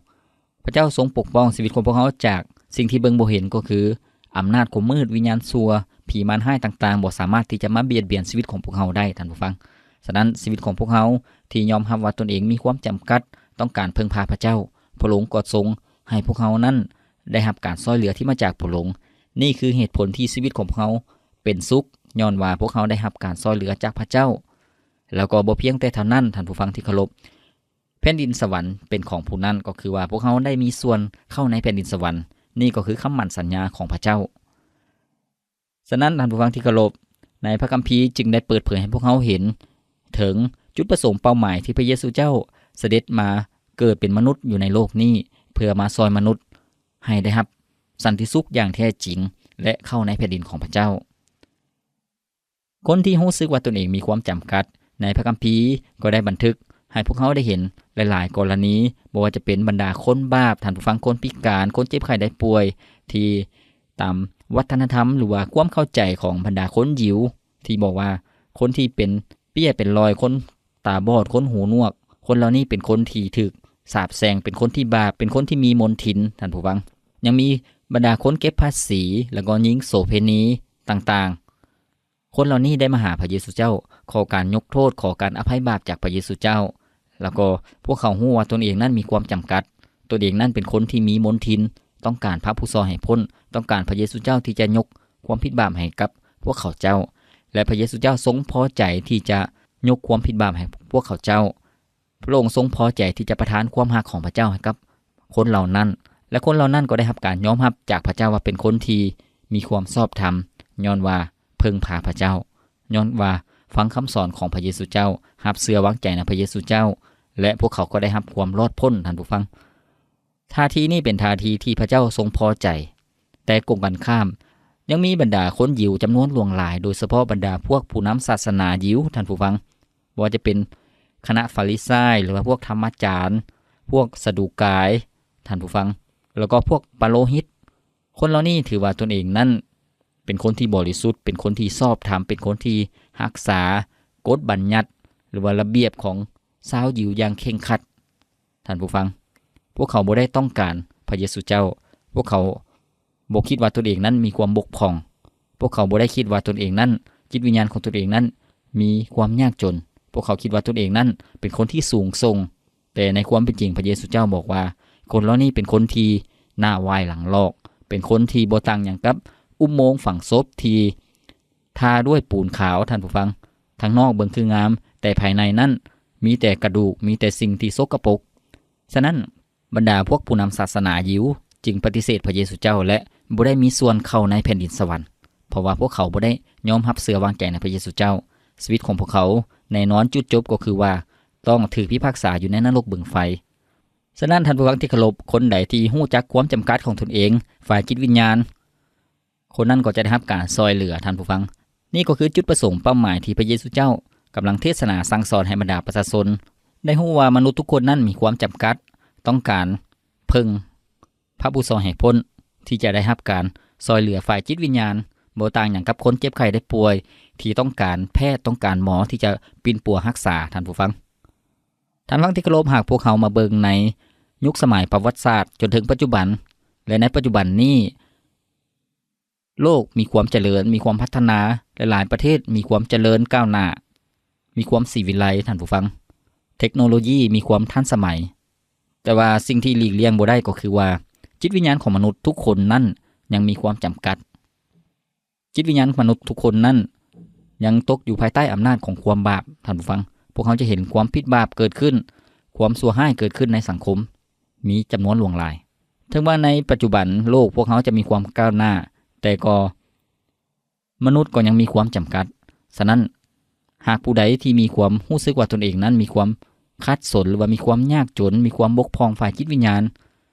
ພະເຈົ້າຊົງປົກປ້ອງຊີວິດຂອງພວກເຮົາຈາກສິ່ງທີ່ເບິ່ງບໍ່ເຫັນ, ກໍຄືອຳນາດຄວາມມືດ, ວິນຍານຊົ່ວ, ຜີມານຮ້າຍຕ່າງໆ ບໍ່ສາມາດທີ່ຈະມາບຽດບຽນຊີວິດຂອງພວກເຮົາໄດ້, ທ່ານຜູ້ຟັງ. ສະນັ້ນ, ຊີວິດຂອງພວກເຮົາທີ່ຍອມຮັບວ່າຕົນເອງມີຄວາມຈຳກັດ, ຕ້ອງການເພິ່ງພາພະເຈົ້າ, ພະອົງກໍຊົງໃຫ້ພວກເຮົານັ້ນໄດ້ຮັບການຊ່ອຍເຫຼືອທີ່ມາຈາກພະອົງ. ນີ້ຄືເຫດຜົນທີ່ຊີວິດຂອງພວກເຮົາເປັນສຸກ, ຍ້ອນວ່າພວກເຮົາໄດ້ຮັບການຊ່ອຍເຫຼືອຈາກພະເຈົ້າ. ແລ້ວກໍບໍ່ພຽງແຕ່ເທົ່ານັ້ນ, ທ່ານຜູ້ຟັງທີ່ເຄົາລົບ, ແຜ່ນດິນສະຫວັນເປັນຂອງຜູ້ນັ້ນ, ກໍຄືວ່າພວກເຮົາໄດ້ມີສ່ວນເຂົ້າໃນແຜ່ນດິນສະຫວັນ. ນີ້ກໍຄືຄຳໝັ້ນສັນຍາຂອງພະເຈົ້າ. ສະນັ້ນ, ທ່ານຜູ້ຟັງທີ່ເຄົາລົບ, ໃນພະຄຳພີຈຶ່ງໄດ້ເປີດເຜີຍໃຫ້ພວກເຮົາເຫັນເຖິງຈຸດປະສົງເປົ້າໝາຍທີ່ພະເຢຊູເຈົ້າສະເດັດມາເກີດເປັນມະນຸດຢູ່ໃນໂລກນີ້, ເພື່ອມາຊ່ອຍມະນຸດໃຫ້ໄດ້ຮັບສັນຕິສຸກຢ່າງແທ້ຈິງ ແລະ ເຂົ້າໃນແຜ່ນດິນຂອງພະເຈົ້າ. ຄົນທີ່ຮູ້ສຶກວ່າຕົນເອງມີຄວາມຈຳກັດ ໃນພະຄຳພີກໍໄດ້ບັນທຶກໃຫ້ພວກເຮົາໄດ້ເຫັນຫຼາຍໆກໍລະນີ, ບໍ່ວ່າຈະເປັນບັນດາຄົນບາບ, ທ່ານຜູ້ຟັງ, ຄົນພິການ, ຄົນເຈັບໄຂ້ໄດ້ປ່ວຍ, ທີ່ຕາມວັດທະນະທຳ ຫຼືວ່າຄວາມເຂົ້າໃຈຂອງບັນດາຄົນຢິວ ທີ່ບອກວ່າຄົນທີ່ເປັນເປ້ຍເປັນລອຍ, ຄົນຕາບອດ, ຄົນຫູໜວກ, ຄົນເຫຼົ່ານີ້ເປັນຄົນທີ່ຖືກສາບແຊ່ງ, ເປັນຄົນທີ່ບາບ, ເປັນຄົນທີ່ມີມົນທິນ, ທ່ານຜູ້ຟັງ. ຍັງມີບັນດາຄົນເກັບພາສີ ແລ້ວກໍຍິງໂສເພນີຕ່າງໆ. ຄົນເຫຼົ່ານີ້ໄດ້ມາຫາພະເຢຊູເຈົ້າ, ຂໍການຍົກໂທດ, ຂໍການອະໄພບາບຈາກພະເຢຊູເຈົ້າ. ແລ້ວກໍພວກເຂົາຮູ້ວ່າຕົນເອງນັ້ນມີຄວາມຈຳກັດ, ຕົນເອງນັ້ນເປັນຄົນທີ່ມີມົນທິນ, ຕ້ອງການພະຜູ້ຊ່ອຍໃຫ້ພົ້ນ, ຕ້ອງການພະເຢຊູເຈົ້າທີ່ຈະຍົກຄວາມຜິດບາບໃຫ້ກັບພວກເຂົາເຈົ້າ. ແລະ ພະເຢຊູເຈົ້າຊົງພໍໃຈທີ່ຈະຍົກຄວາມຜິດບາບໃຫ້ພວກເຂົາເຈົ້າ. ພະອົງຊົງພໍໃຈທີ່ຈະປະທານຄວາມຮັກຂອງພະເຈົ້າໃຫ້ກັບຄົນເຫຼົ່ານັ້ນ, ແລະ ຄົນເຫຼົ່ານັ້ນກໍໄດ້ຮັບການຍອມຮັບຈາກພະເຈົ້າວ່າເປັນຄົນທີ່ມີຄວາມຊອບທຳ, ຍ້ອນວ່າເພິ່ງພາພະເຈົ້າ, ຍ້ອນວ່າຟັງຄຳສອນຂອງພະເຢຊູເຈົ້າ, ຮັບເຊື່ອວາງໃຈໃນພະເຢຊູເຈົ້າ, ແລະ ພວກເຂົາກໍໄດ້ຮັບຄວາມລອດພົ້ນ, ທ່ານຜູ້ຟັງ. ທ່າທີນີ້ເປັນທ່າທີທີ່ພະເຈົ້າຊົງພໍໃຈ. ແຕ່ກົງກັນຂ້າມ, ຍັງມີບັນດາຄົນຢິວຈຳນວນຫຼວງຫຼາຍ, ໂດຍສະເພາະບັນດາພວກຜູ້ນຳສາສະໜາຢິວ, ທ່ານຜູ້ຟັງ, ບໍ່ວ່າຈະເປັນຄະນະຟາຣິໄຊ ຫຼືວ່າພວກທຳມະຈານ, ພວກສະດູກາຍ, ທ່ານຜູ້ຟັງ, ແລ້ວກໍພວກປະໂລຫິດ. ຄົນເຫຼົ່ານີ້ຖືວ່າຕົນເອງນັ້ນເປັນຄົນທີ່ບໍລິສຸດ, ເປັນຄົນທີ່ຊອບທຳ, ເປັນຄົນທີ່ຮັກສາກົດບັນຍັດ ຫຼືວ່າລະບຽບຂອງຊາວຢິວຢ່າງເຄັ່ງຄັດ. ທ່ານຜູ້ຟັງ, ພວກເຂົາບໍ່ໄດ້ຕ້ອງການພະເຢຊູເຈົ້າ, ພວກເຂົາບໍ່ຄິດວ່າຕົນເອງນັ້ນມີຄວາມບົກຜ່ອງ, ພວກເຂົາບໍ່ໄດ້ຄິດວ່າຕົນເອງນັ້ນ, ຈິດວິນຍານຂອງຕົນເອງນັ້ນມີຄວາມຍາກຈົນ, ພວກເຂົາຄິດວ່າຕົນເອງນັ້ນເປັນຄົນທີ່ສູງສົ່ງ. ແຕ່ໃນຄວາມເປັນຈິງ ພະເຢຊູເຈົ້າບອກວ່າ ຄົນເຫຼົ່ານີ້ເປັນຄົນທີ່ໜ້າວາຍຫຼັງລອກ, ເປັນຄົນທີ່ບໍ່ຕ່າງຫຍັງກັບອຸໂມງຝັງສົບທີ່ ທາດ້ວຍປູນຂາວ, ທ່ານຜູ້ຟັງ, ທາງນອກເບິ່ງຄືງາມ, ແຕ່ພາຍໃນນັ້ນມີແຕ່ກະດູກ, ມີແຕ່ສິ່ງທີ່ສົກກະປົກ. ສະນັ້ນ, ບັນດາພວກຜູ້ນຳສາສະໜາຢິວຈຶ່ງປະຕິເສດພະເຢຊູເຈົ້າ ແລະ ບໍ່ໄດ້ມີສ່ວນເຂົ້າໃນແຜ່ນດິນສະຫວັນ, ເພາະວ່າພວກເຂົາບໍ່ໄດ້ຍອມຮັບເຊື່ອວາງໃຈໃນພະເຢຊູເຈົ້າ. ຊີວິດຂອງພວກເຂົາ, ແນ່ນອນ, ຈຸດຈົບກໍຄືວ່າຕ້ອງຖືກພິພາກສາຢູ່ໃນນະລົກບຶງໄຟ. ສະນັ້ນ, ທ່ານຜູ້ຟັງທີ່ເຄົາລົບ, ຄົນໃດທີ່ຮູ້ຈັກຄວາມຈຳກັດຂອງຕົນເອງ, ຝ່າຍຈິດວິນຍານ, ຄົນນັ້ນກໍຈະໄດ້ຮັບການຊ່ອຍເຫຼືອ, ທ່ານຜູ້ຟັງ. ນີ້ກໍຄືຈຸດປະສົງເປົ້າໝາຍທີ່ພະເຢຊູເຈົ້າກຳລັງເທດສະໜາສັ່ງສອນໃຫ້ບັນດາປະຊາຊົນໄດ້ຮູ້ວ່າມະນຸດທຸກຄົນນັ້ນມີຄວາມຈຳກັດ, ຕ້ອງການເພິ່ງພະຜູ້ຊ່ອຍໃຫ້ພົ້ນ, ທີ່ຈະໄດ້ຮັບການຊ່ອຍເຫຼືອຝ່າຍຈິດວິນຍານ, ບໍ່ຕ່າງຫຍັງກັບຄົນເຈັບໄຂ້ໄດ້ປ່ວຍທີ່ຕ້ອງການແພດ, ຕ້ອງການໝໍທີ່ຈະປິ່ນປົວຮັກສາ, ທ່ານຜູ້ຟັງ. ທ່ານຜູ້ຟັງທີ່ເຄົາລົບ, ຫາກພວກເຮົາມາເບິ່ງໃນຍຸກສະໄໝປະຫວັດສາດຈົນເຖິງປັດຈຸບັນ, ແລະ ໃນປັດຈຸບັນນີ້ ໂລກມີຄວາມຈະເລີນ, ມີຄວາມພັດທະນາ, ຫຼາຍໆປະເທດມີຄວາມຈະເລີນກ້າວໜ້າ, ມີຄວາມສີວິໄລ, ທ່ານຜູ້ຟັງ. ເທັກໂນໂລຢີມີຄວາມທັນສະໄໝ, ແຕ່ວ່າສິ່ງທີ່ຫຼີກລ່ຽງບໍ່ໄດ້ກໍຄືວ່າ ຈິດວິນຍານຂອງມະນຸດທຸກຄົນນັ້ນຍັງມີຄວາມຈຳກັດ. ຈິດວິນຍານມະນຸດທຸກຄົນນັ້ນຍັງຕົກຢູ່ພາຍໃຕ້ອຳນາດຂອງຄວາມບາບ, ທ່ານຜູ້ຟັງ. ພວກເຮົາຈະເຫັນຄວາມຜິດບາບເກີດຂຶ້ນ, ຄວາມຊົ່ວຮ້າຍເກີດຂຶ້ນໃນສັງຄົມ. ມີຈຳນວນຫຼວງຫຼາຍ. ເຖິງວ່າໃນປັດຈຸບັນໂລກພວກເຮົາຈະມີຄວາມກ້າວໜ້າ, ແຕ່ກໍມະນຸດກໍຍັງມີຄວາມຈຳກັດ. ສະນັ້ນ, ຫາກຜູ້ໃດທີ່ມີຄວາມຮູ້ສຶກວ່າຕົນເອງນັ້ນມີຄວາມຂັດສົນ ຫຼືວ່າມີຄວາມຍາກຈົນ, ມີຄວາມບົກຜ່ອງຝ່າຍຈິດວິນຍານ,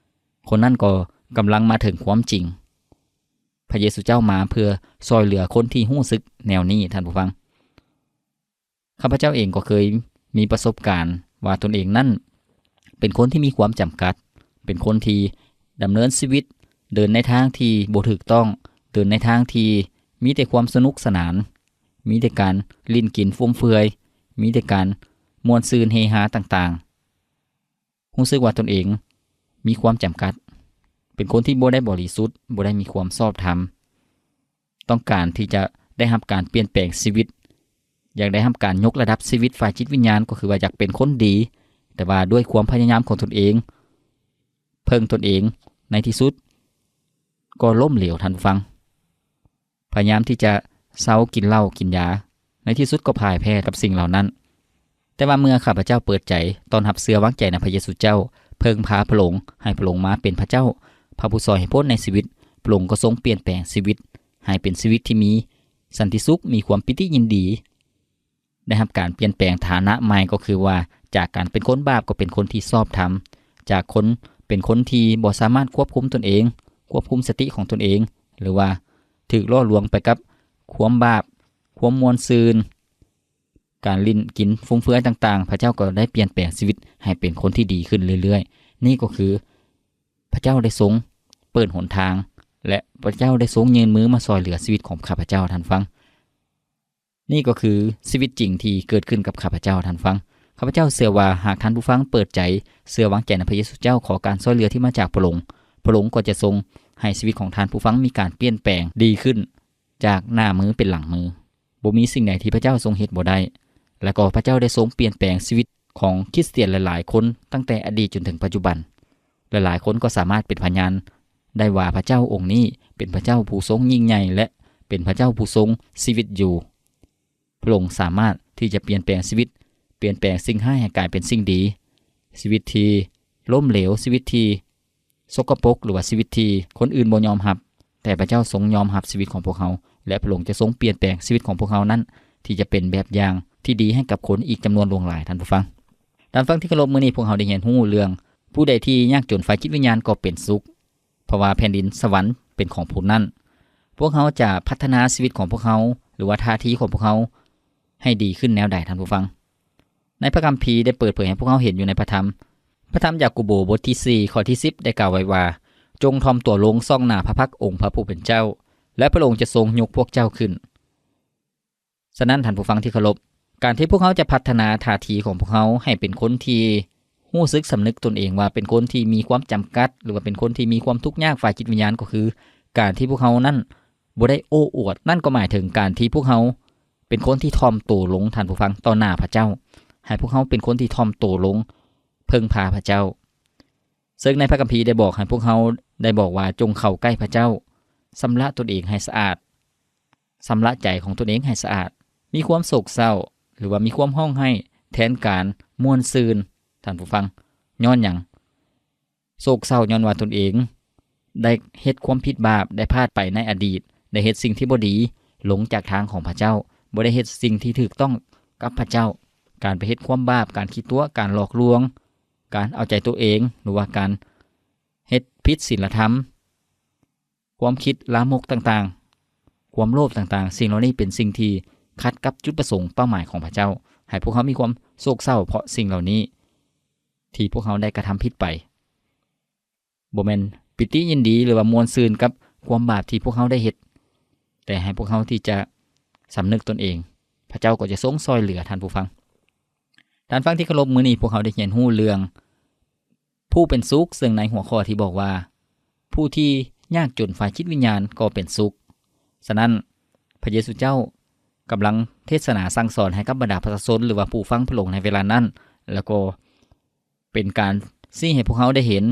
ຄົນນັ້ນກໍກຳລັງມາເຖິງຄວາມຈິງ. ພະເຢຊູເຈົ້າມາເພື່ອຊ່ອຍເຫຼືອຄົນທີ່ຮູ້ສຶກແນວນີ້, ທ່ານຜູ້ຟັງ. ຂ້າພະເຈົ້າເອງກໍເຄີຍມີປະສົບການວ່າຕົນເອງນັ້ນເປັນຄົນທີ່ມີຄວາມຈຳກັດ, ເປັນຄົນທີ່ດຳເນີນຊີວິດ, ເດີນໃນທາງທີ່ບໍ່ຖືກຕ້ອງ, ເດີນໃນທາງທີ່ມີແຕ່ຄວາມສະໜຸກສະໜານ, ມີແຕ່ການຫຼິ້ນກິນຟຸມເຟືອຍ, ມີແຕ່ການມ່ວນຊື່ນເຮຮາຕ່າງໆ. ຮູ້ສຶກວ່າຕົນເອງມີຄວາມຈຳກັດ, ເປັນຄົນທີ່ບໍ່ໄດ້ບໍລິສຸດ, ບໍ່ໄດ້ມີຄວາມຊອບທຳ, ຕ້ອງການທີ່ຈະໄດ້ຮັບການປ່ຽນແປງຊີວິດ, ຢາກໄດ້ຮັບການຍົກລະດັບຊີວິດຝ່າຍຈິດວິນຍານ, ກໍຄືວ່າຢາກເປັນຄົນດີ, ແຕ່ວ່າດ້ວຍຄວາມພະຍາຍາມຂອງຕົນເອງ, ເພິ່ງຕົນເອງ, ໃນທີ່ສຸດກໍລົ້ມເຫຼວ, ທ່ານຜູ້ຟັງ. ພະຍາຍາມທີ່ຈະເຊົາກິນເຫຼົ້າກິນຢາ, ໃນທີ່ສຸດກໍພ່າຍແພ້ກັບສິ່ງເຫຼົ່ານັ້ນ. ແຕ່ວ່າເມື່ອຂ້າພະເຈົ້າເປີດໃຈຕ້ອນຮັບເຊື່ອວາງໃຈໃນພະເຢຊູເຈົ້າ, ເພິ່ງພາພະອົງ, ໃຫ້ພະອົງມາເປັນພະເຈົ້າ, ພະຜູ້ຊ່ອຍໃຫ້ພົ້ນໃນຊີວິດ, ພະອົງກໍຊົງປ່ຽນແປງຊີວິດໃຫ້ເປັນຊີວິດທີ່ມີສັນຕິສຸກ, ມີຄວາມປີຕິຍິນດີ. ໄດ້ຮັບການປ່ຽນແປງຖານະໃໝ່, ກໍຄືວ່າຈາກການເປັນຄົນບາບກໍເປັນຄົນທີ່ຊອບທຳ, ຈາກຄົນ ເປັນຄົນທີ່ບໍ່ສາມາດຄວບຄຸມຕົນເອງ, ຄວບຄຸມສະຕິຂອງຕົນເອງ, ຫຼືວ່າຖືກຫຼໍ່ລວງໄປກັບຄວາມບາບ, ຄວາມມ່ວນຊື່ນ, ການຫຼິ້ນກິນຟຸມເຟືອຍຕ່າງໆ, ພະເຈົ້າກໍໄດ້ປ່ຽນແປງຊີວິດໃຫ້ເປັນຄົນທີ່ດີຂຶ້ນເລື້ອຍໆ. ນີ້ກໍຄືພະເຈົ້າໄດ້ຊົງເປີດຫົນທາງ ແລະ ພະເຈົ້າໄດ້ຊົງຍື່ນມືມາຊ່ອຍເຫຼືອຊີວິດຂອງຂ້າພະເຈົ້າ, ທ່ານຟັງ. ນີ້ກໍຄືຊີວິດຈິງທີ່ເກີດຂຶ້ນກັບຂ້າພະເຈົ້າ, ທ່ານຟັງ. ຂ້າພະເຈົ້າເຊື່ອວ່າຫາກທ່ານຜູ້ຟັງເປີດໃຈເຊື່ອວາງໃຈໃນພະເຢຊູເຈົ້າ, ຂໍການຊ່ອຍເຫຼືອທີ່ມາຈາກພະອົງ, ພະອົງກໍຈະຊົງໃຫ້ຊີວິດຂອງທ່ານຜູ້ຟັງມີການປ່ຽນແປງດີຂຶ້ນຈາກໜ້າມືເປັນຫຼັງມື. ບໍ່ມີສິ່ງໃດທີ່ພະເຈົ້າຊົງເຮັດບໍ່ໄດ້ ແລະກໍພະເຈົ້າໄດ້ຊົງປ່ຽນແປງຊີວິດຂອງຄຣິສຕຽນຫຼາຍໆຄົນ ຕັ້ງແຕ່ອະດີດຈົນເຖິງປັດຈຸບັນ. ຫຼາຍໆຄົນກໍສາມາດເປັນພະຍານໄດ້ວ່າພະເຈົ້າອົງນີ້ເປັນພະເຈົ້າຜູ້ຊົງຍິ່ງໃຫຍ່ ແລະເປັນພະເຈົ້າຜູ້ຊົງຊີວິດຢູ່. ພະອົງສາມາດທີ່ຈະປ່ຽນແປງຊີວິດ, ປ່ຽນແປງສິ່ງຮ້າຍໃຫ້ກາຍເປັນສິ່ງດີ, ຊີວິດທີ່ລົ້ມເຫຼວ, ຊີວິດທີ່ ສົກກະປົກ ຫຼືວ່າຊີວິດທີ່ຄົນອື່ນບໍ່ຍອມຮັບ, ແຕ່ພະເຈົ້າຊົງຍອມຮັບຊີວິດຂອງພວກເຮົາ ແລະ ພະອົງຈະຊົງປ່ຽນແປງຊີວິດຂອງພວກເຮົານັ້ນ ທີ່ຈະເປັນແບບຢ່າງທີ່ດີໃຫ້ກັບຄົນອີກຈຳນວນຫຼວງຫຼາຍ, ທ່ານຜູ້ຟັງ. ທ່ານຜູ້ຟັງທີ່ເຄົາລົບ, ມື້ນີ້ພວກເຮົາໄດ້ຮຽນຮູ້ເລື່ອງ ຜູ້ໃດທີ່ຍາກຈົນຝ່າຍຈິດວິນຍານກໍເປັນສຸກ, ເພາະວ່າແຜ່ນດິນສະຫວັນເປັນຂອງຜູ້ນັ້ນ. ພວກເຮົາຈະພັດທະນາຊີວິດຂອງພວກເຮົາ ຫຼືວ່າທ່າທີຂອງພວກເຮົາໃຫ້ດີຂຶ້ນແນວໃດ, ທ່ານຜູ້ຟັງ? ໃນພະຄຳພີໄດ້ເປີດເຜີຍໃຫ້ພວກເຮົາເຫັນຢູ່ໃນພະທຳ. ພະທຳຢາໂກໂບ ບົດທີສີ່ ຂໍ້ທີສິບ ໄດ້ກ່າວໄວ້ວ່າ, ຈົ່ງຖ່ອມຕົວລົງສ່ອງໜ້າພະພັກອົງພະຜູ້ເປັນເຈົ້າ, ແລະ ພະອົງຈະຊົງຍົກພວກເຈົ້າຂຶ້ນ. ສະນັ້ນ, ທ່ານຜູ້ຟັງທີ່ເຄົາລົບ, ການທີ່ພວກເຮົາຈະພັດທະນາທ່າທີຂອງພວກເຮົາໃຫ້ເປັນຄົນທີ່ຮູ້ສຶກສຳນຶກຕົນເອງວ່າເປັນຄົນທີ່ມີຄວາມຈຳກັດ ຫຼືວ່າເປັນຄົນທີ່ມີຄວາມທຸກຍາກຝ່າຍຈິດວິນຍານ ກໍຄືການທີ່ພວກເຮົານັ້ນບໍ່ໄດ້ໂອ້ອວດ. ນັ້ນກໍໝາຍເຖິງການທີ່ພວກເຮົາ ເປັນຄົນທີ່ຖ່ອມໂຕລົງ, ທ່ານຜູ້ຟັງ, ຕໍ່ໜ້າພະເຈົ້າ. ໃຫ້ພວກເຮົາເປັນຄົນທີ່ຖ່ອມໂຕລົງ, ເພິ່ງພາພະເຈົ້າ. ເຊິ່ງໃນພະຄຳພີໄດ້ບອກໃຫ້ພວກເຮົາໄດ້ບອກວ່າ, ຈົ່ງເຂົ້າໃກ້ພະເຈົ້າ, ຊຳລະຕົນເອງໃຫ້ສະອາດ, ຊຳລະໃຈຂອງຕົນເອງໃຫ້ສະອາດ, ມີຄວາມໂສກເສົ້າ ຫຼືວ່າມີຄວາມຮ້ອງໄຫ້ ແທນການມ່ວນຊື່ນ, ທ່ານຜູ້ຟັງ. ຍ້ອນຫຍັງ? ໂສກເສົ້າຍ້ອນວ່າຕົນເອງໄດ້ເຮັດຄວາມຜິດບາບ, ໄດ້ພາດໄປໃນອະດີດ, ໄດ້ເຮັດສິ່ງທີ່ບໍ່ດີ, ຫຼົງຈາກທາງຂອງພະເຈົ້າ, ບໍ່ໄດ້ເຮັດສິ່ງທີ່ຖືກຕ້ອງກັບພະເຈົ້າ. ການໄປເຮັດຄວາມບາບ, ການຂີ້ຕົວະ, ການຫຼອກລວງ, ການເອົາໃຈຕົວເອງ, ຫຼືວ່າການເຮັດຜິດສິນລະທຳ, ຄວາມຄິດລາມົກຕ່າງໆ, ຄວາມໂລບຕ່າງໆ, ສິ່ງເຫຼົ່ານີ້ເປັນສິ່ງທີ່ຂັດກັບຈຸດປະສົງເປົ້າໝາຍຂອງພະເຈົ້າ. ໃຫ້ພວກເຮົາມີຄວາມໂສກເສົ້າເພາະສິ່ງເຫຼົ່ານີ້ ທີ່ພວກເຮົາໄດ້ກະທຳຜິດໄປ. ບໍ່ແມ່ນປີຕິຍິນດີ ຫຼືວ່າມ່ວນຊື່ນກັບຄວາມບາບທີ່ພວກເຮົາໄດ້ເຮັດ, ແຕ່ໃຫ້ພວກເຮົາທີ່ຈະສຳນຶກຕົນເອງ, ພະເຈົ້າກໍຈະຊົງຊ່ອຍເຫຼືອ, ທ່ານຜູ້ຟັງ. ທ່ານຟັງທີ່ເຄົາລົບ, ມື້ນີ້ພວກເຮົາໄດ້ຮຽນຮູ້ເລື່ອງ ຜູ້ເປັນສຸກ, ເຊິ່ງໃນຫົວຂໍ້ທີ່ບອກວ່າ, ຜູ້ທີ່ຍາກຈົນຝ່າຍຈິດວິນຍານກໍເປັນສຸກ. ສະນັ້ນ, ພະເຢຊູເຈົ້າກຳລັງເທດສະໜາສັ່ງສອນໃຫ້ກັບບັນດາປະຊາຊົນ ຫຼືວ່າຜູ້ຟັງພະອົງໃນເວລານັ້ນ, ແລ້ວກໍເປັນການຊີ້ໃຫ້ພວກເຮົາໄດ້ເຫັນ,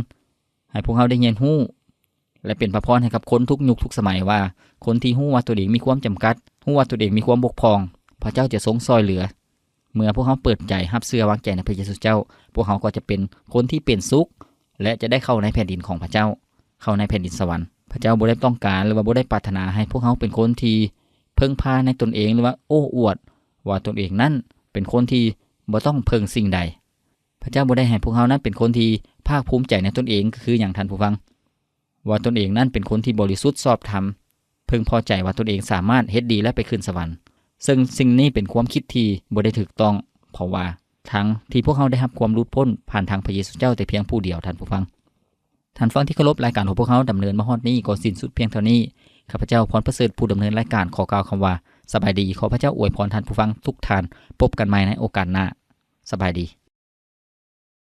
ໃຫ້ພວກເຮົາໄດ້ຮຽນຮູ້ ແລະ ເປັນພະພອນໃຫ້ກັບຄົນທຸກຍຸກທຸກສະໄໝວ່າ, ຄົນທີ່ຮູ້ວ່າຕົນເອງມີຄວາມຈຳກັດ, ຮູ້ວ່າຕົນເອງມີຄວາມບົກຜ່ອງ, ພະເຈົ້າຈະຊົງຊ່ອຍເຫຼືອ. ເມື່ອພວກເຮົາເປີດໃຈຮັບເຊື່ອວາງໃຈໃນພະເຢຊູເຈົ້າ, ພວກເຮົາກໍຈະເປັນຄົນທີ່ເປັນສຸກ ແລະ ຈະໄດ້ເຂົ້າໃນແຜ່ນດິນຂອງພະເຈົ້າ, ເຂົ້າໃນແຜ່ນດິນສະຫວັນ. ພະເຈົ້າບໍ່ໄດ້ຕ້ອງການ ຫຼືວ່າບໍ່ໄດ້ປາດຖະໜາໃຫ້ພວກເຮົາເປັນຄົນທີ່ເພິ່ງພາໃນຕົນເອງ ຫຼືວ່າໂອ້ອວດວ່າຕົນເອງນັ້ນເປັນຄົນທີ່ບໍ່ຕ້ອງເພິ່ງສິ່ງໃດ. ພະເຈົ້າບໍ່ໄດ້ໃຫ້ພວກເຮົານັ້ນເປັນຄົນທີ່ພາກພູມໃຈໃນຕົນເອງ, ກໍຄືຫຍັງ, ທ່ານຜູ້ຟັງ? ວ່າຕົນເອງນັ້ນເປັນຄົນທີ່ບໍລິສຸດຊອບທຳ, ເພິ່ງພໍໃຈວ່າຕົນເອງສາມາດເຮັດດີ ແລະ ໄປຂຶ້ນສະຫວັນ. ເຊິ່ງສິ່ງນີ້ເປັນຄວາມຄິດທີ່ບໍ່ໄດ້ຖືກຕ້ອງ, ເພາະວ່າທາງທີ່ພວກເຮົາໄດ້ຮັບຄວາມຫຼຸດພົ້ນຜ່ານທາງພະເຢຊູເຈົ້າແຕ່ພຽງຜູ້ດຽວ, ທ່ານຜູ້ຟັງ. ທ່ານຟັງທີ່ເຄົາລົບ, ລາຍການຂອງພວກເຮົາດຳເນີນມາຮອດນີ້ກໍສິ້ນສຸດພຽງເທົ່ານີ້. ຂ້າພະເຈົ້າ ພອນປະເສີດ ຜູ້ດຳເນີນລາຍການ ຂໍກ່າວຄຳວ່າ ສະບາຍດີ. ຂໍພະເຈົ້າອວຍພອນທ່ານຜູ້ຟັງທຸກທ່ານ. ພົບກັນໃໝ່ໃນໂອກາດໜ້າ. ສະບາຍດີ.